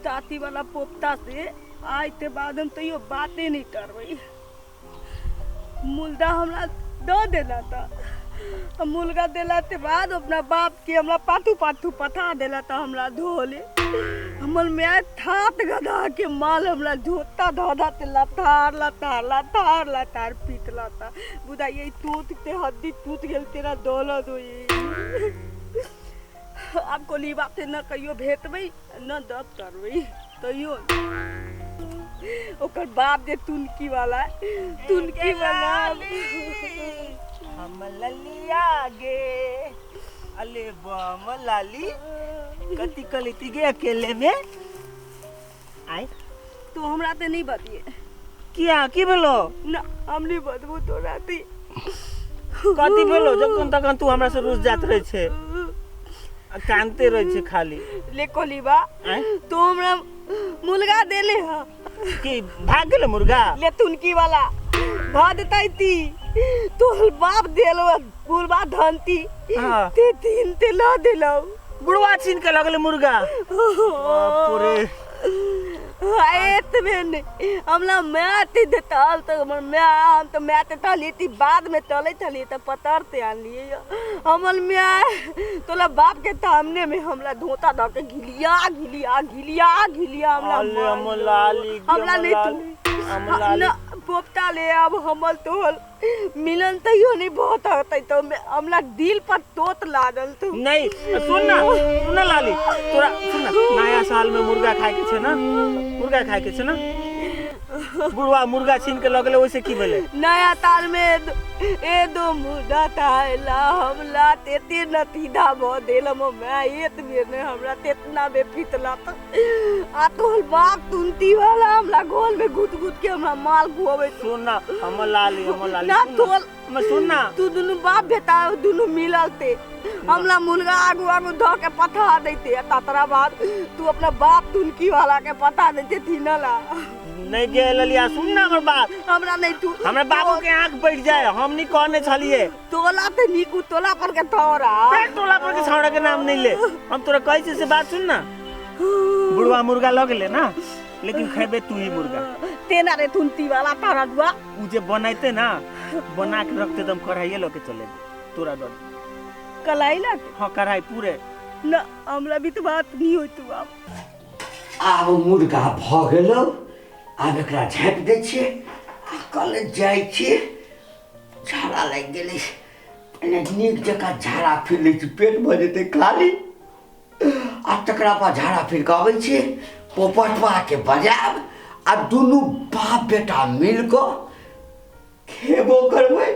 ताती वाला पोपता से आइ के बाद हम तैयो बाते नहीं करबै। मुर्गा हमरा दऽ देला तऽ मुर्गा देला के बाद अपना बाप के हमरा पाथू पाथू पठा देला तऽ हमरा धोले हमर माय थात गधा के माल हमरा झोता धऽ धऽ के लथार लथार लथार लथार पीटला तऽ बुझाइए टूट के हड्डी टूट गेल तेरा दौलत होई। आब कोली बात न कहियो भेटबै न दब करबै तैयो ओकर बाप जे तुनकी वाला तुनकी वाला हम ललिया गे अले बम लाली कति कलिती गे अकेले में आय। तू हमरा ते नहीं बतिए। किया की भेलो? ना हम नहीं बतबू तोरा ती। कथी भेलो? जखन तखन तू हमरा से रुस जात रहे छे आ कानते रहे छे खाली। ले कोलीबा तू हमरा मुर्गा देले ह। की भाग गेले मुर्गा? ले तुनकी वाला भा देतै ती तोहर बाप देलो बुढ़वा धनती ते तीन ते ला देलो बुढ़वा छीन के लगले मुर्गा। बाप रे एतबे नहीं हमरा माय ते देतल तऽ हमर माय हम तऽ माय ते तली ती बाद में तले तली तऽ पतर ते आनलिए हमर माय तोला बाप के सामने में हमरा धोता धऽ के घिलिया घिलिया घिलिया घिलिया हमरा हमर लाली हमरा नहीं तू ना पोपटा ले अब हमर तोहर मिलन तैयो नहीं बहुत होतै तो हमरा दिल पर तोत लागल तू। नहीं सुन ना सुन ना लाली तोरा सुन ना नया साल में मुर्गा खाए के छे ना मुर्गा खाए के छे ना बुढ़वा मुर्गा छीन के लगले ओइसे की भेले? नया साल में ए दो मुर्गा ताला हमला तेते नतीदा भ देल हम मैं एत बेर ने हमरा तेतना बे पितला त आ तोहर बाप तुनती वाला हमरा गोल में गुद गुद के हमरा माल गुआवे। सुन ना हमर लाली हमर लाली ना तोल हम सुन ना तू दुनु बाप बेटा दुनु मिलल ते हमरा मुर्गा आगू आगू ध के पठा देते आ ततरा बाद तू अपना बाप तुनकी वाला के पठा देते थीनला। नहीं गे ललिया सुन ना हमर बात। हमरा नहीं तू हमरा बाबू के आंख बैठ जाए हम नहीं कहने छलिए। तोला ते नीकू तोला पर के थौरा तोला पर के छौड़ा के नाम नहीं ले हम तोरा कहै छी से बात सुन ना। बुढ़वा मुर्गा लग ले ना लेकिन खेबे तू ही मुर्गा तेना रे तुनती वाला तारा दुआ उ जे बनाइते ना बना के रखते दम कढ़ाइए लके चले तोरा दर कलाई लग। हां कढ़ाई पूरे ना हमरा भी तो बात नहीं होई तू अब आब मुर्गा भ गेलो आब एकरा झाँपि दै छियै आ कॉलेज जाइ छियै। झाड़ा लागि गेलै पहिने नीक जकाँ झाड़ा फिर लै छी पेट भऽ जेतै खाली आ तकरा बाद झाड़ा फिर कऽ अबै छियै पोपटबाके बजायब आ दुनू बाप बेटा मिल कऽ खेबो करबै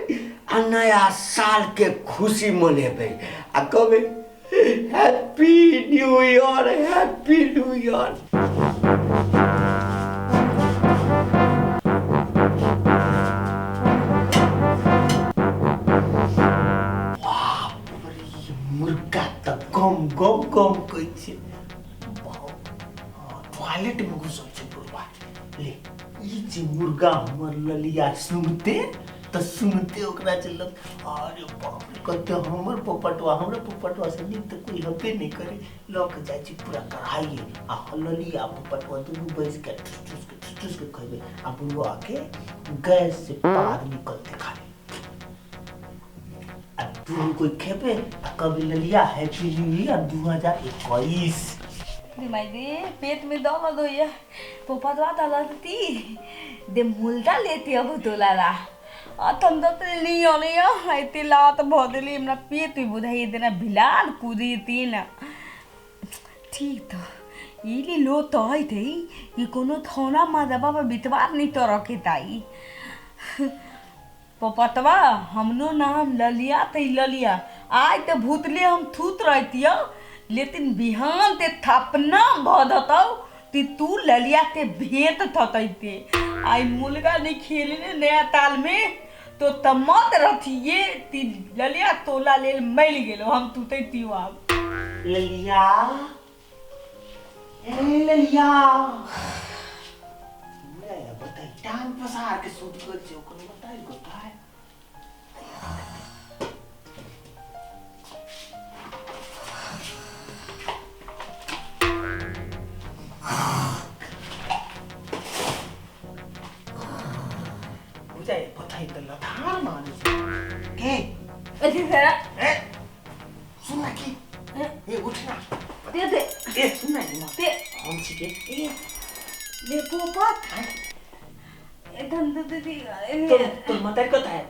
आ नया सालके खुशी मनेबै आ कहबै happy new year happy new year. मुर्गा तऽ गम गम गम कहै छै टॉयलेट में घुसल छै बुढ़वा। ले ई जे मुर्गा हमर ललिया सुनते तऽ सुनते ओकरा चलत अरे बाप रे कते हमर पोपटवा हमरा पोपटवा से नीक तऽ कोई हबे नहीं करे। लऽ के जाइ छी पूरा कढ़ाई आ ललिया पोपटवा दुनू बैस के ठुस ठुस के ठुस ठुस के खेबै आ बुढ़वा के गैस से पार निकलते खाली आ दुनू कोई खेबे आ कभी ललिया हैप्पी न्यू ईयर 2021। माई दे पेट में दर्द होइया पोपटवा दलती दे मुल्दा लेती अब तोलाला आ तम तो नहीं आने या एते लात भ देली हमरा पेट में बुझाई देना बिलाल कूदी तीन ठीक तो इली लो तो आई थे ई कोनो थोना मा दबा पर बितवार नहीं तो रखे ताई पोपटवा हमनो नाम ललिया ते ललिया आज तो भूतले हम थूत रहतिया लेकिन बिहान ते थपना भ दतौ ती तू ललिया ते भेंट थतैते आई मुर्गा नहीं खेलने नया ताल में तो तमत रथिए ती ललिया तोला लेल मल गेलो हम तूते तीव आब। ललिया ए ललिया मैं बताई टांग पसार के सूत गेल छै ओकर बताई गोताय। के अथी से ए सुन ना की ए उठ ना दे दे ए सुन ना ना दे हम छिके ए ले पोपट ए धन दे दे तो तो मतारी कता है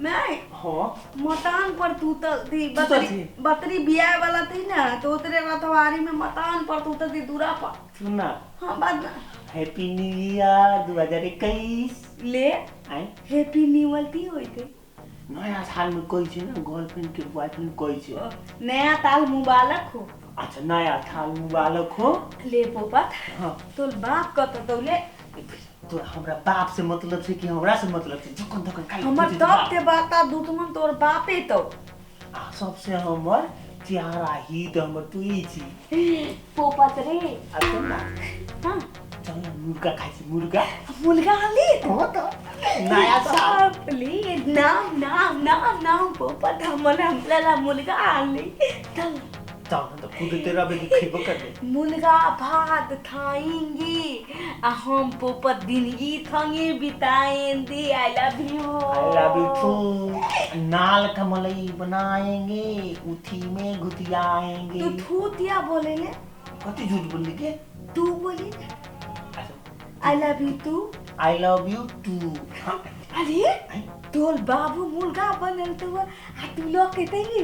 मैं हाँ मतान पर तूतल थी तूतल बकरी थी? बकरी बियाए वाला थी ना तो उतरे रथवारी में मतान पर तूतल थी दूरा पर सुन ना हाँ बात ना हैप्पी न्यू ईयर 2021 ले आए हैप्पी न्यू ईयर थी होई थी नया साल में कोई छे ना गर्लफ्रेंड के बॉयफ्रेंड कोई छे नया ताल मुबारक हो अच्छा नया साल मुबारक हो ले पोपट हाँ तोर बाप कत तौले तो हमरा बाप से मतलब छे कि हमरा से मतलब छे जखन तखन खाली हमर पूछै तब छै ते बाता दुश्मन तोर बापे तो बाप। आ सबसे हमर प्यारा हित हमर तू ही छी पोपट रे आ सुन ना हाँ चल ना मुर्गा खाइ छी मुर्गा मुर्गा ली हो त नया साल बाप ले नाम नाम नाम नाम पोपट हमर हमला ला मुर्गा आली चल चल न त कुदते रहबे कि खइबो करबे मुर्गा भात खाएंगे आ हम पोपट दिन ई थंगे बिताएंगे I love you I love you too नाल का मलाई बनाएंगे उथी में घुतियाएंगे तू थूतिया बोले ले कति झूठ बोलली के तू बोली अच्छा I love you too I love you too अरे तोर बाबू मुर्गा बनल तो आ तू लोग के तैली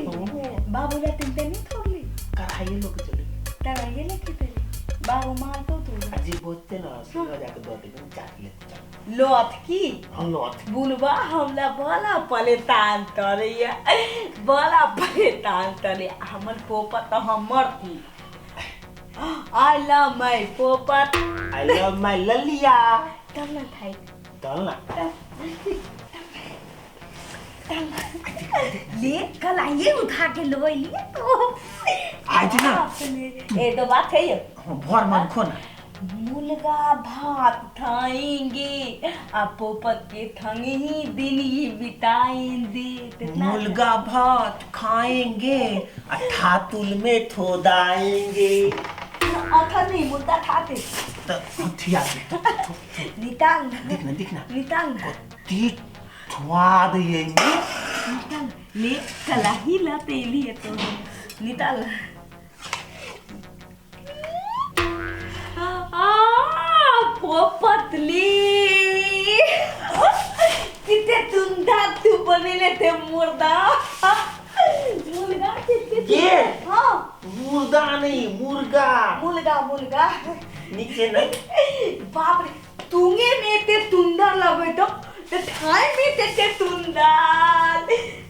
बाबू ला तुम नहीं थोड़ली कढ़ाई लोग चले तराइए लेके तैली बाबू मार तो तू अजी बोलते ना सुबह जाके दो देबे चाट लेते चल लोथ की हम लोथ बुलबा हमला बड़ा परेशान करैया बड़ा परेशान करे हमर पोपट तो हमर थी I love माय पोपट I love my ललिया तब ना थाई चल ना ले कल आइए उठा के लो लिए तो आज ना ए तो बात है ये हाँ, भर मन खो ना मुर्गा भात खाएंगे आ पोपट के थंगे ही दिन ही बिताएंगे मुर्गा भात खाएंगे आ थातुल में थोदाएंगे अथा नहीं मुर्गा खाते तो हथिया दे निकाल देख ना देख ना निकाल कति स्वाद ये में निकाल ले कलाही लाते लिए तो निकाल आ पोपटली किते तुंदा तू बनेले ते मुर्दा मुर्गा किते ये हाँ मुर्दा नहीं मुर्गा मुर्गा मुर्गा नीचे नहीं बाप रे तुंगे में ते तुंदा लगे तो ते थाई में ते ते तुंदा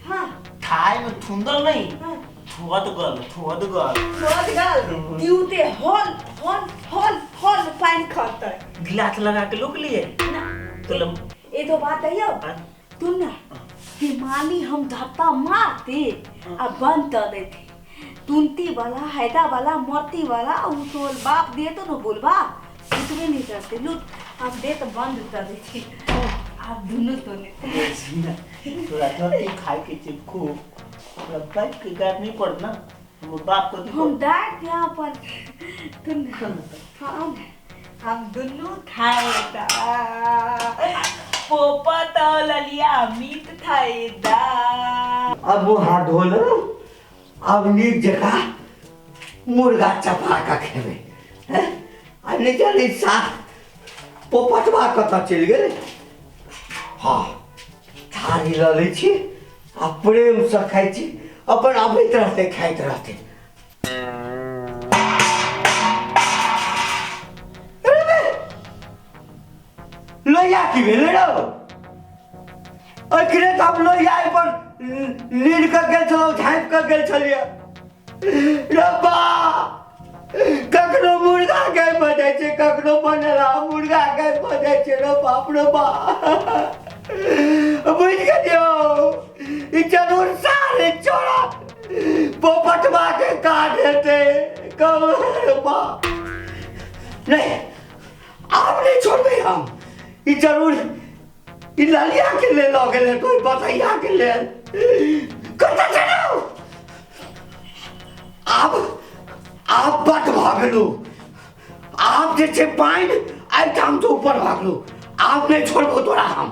हाँ थाई में थुंदल नहीं हाँ थुअद गल थुअद गल थोड़ गल दिउते हॉल हॉल हॉल हॉल पानी खाते गिलास लगा के लोग लिए ना तो लम ये तो बात है यो हाँ? तुम ना कि माली हम धप्पा मारते आ बंद कर देते तुनती वाला हैदा वाला मरती वाला उ तो बाप दे तो न बोलबा उतरे नहीं करते लूट हम दे तो बंद कर देते आप दोनों तो नहीं थोड़ा धरती खाए के चिप खूब थोड़ा बाइक के गाड़ नहीं पड़ना हम बाप को हम डांट यहाँ पर तुम हम दोनों खाए दा पोपट और ललिया मीट खाए दा अब वो हाथ धो लो अब नीक जगह मुर्गा चपा के खेबै हैं आ नहीं जानी सा पोपटवा कतऽ चलि गेलै हाँ थारी लऽ लै छी आ प्रेमसँ खाइ छी अपन अबैत रहतै खाइत रहतै अरे बे, लोहिया की भेलै रौ अखने तऽ हम लोहिया पर लीन कऽ गेल छलहुँ झाँपि कऽ गेल छलियै रे बा कखनो मुर्गा गायब भऽ जाइ छै कखनो बनेला मुर्गा गायब भऽ जाइ छै रे बाप रे बा बुझि गेलियौ ई जरूर सारे चोरा पोपटवा के काट हेतै कहू रे बा नहीं आब नहीं छोड़बै हम ई जरूर ई ललिया के लेल लऽ गेल हेतै ओहि बतैया के लेल कतऽ छै रौ? आब आब बड भऽ गेलौ आब जे छै पानि एहिठाम से ऊपर भऽ गेलौ आब नहि छोड़बौ तोरा हम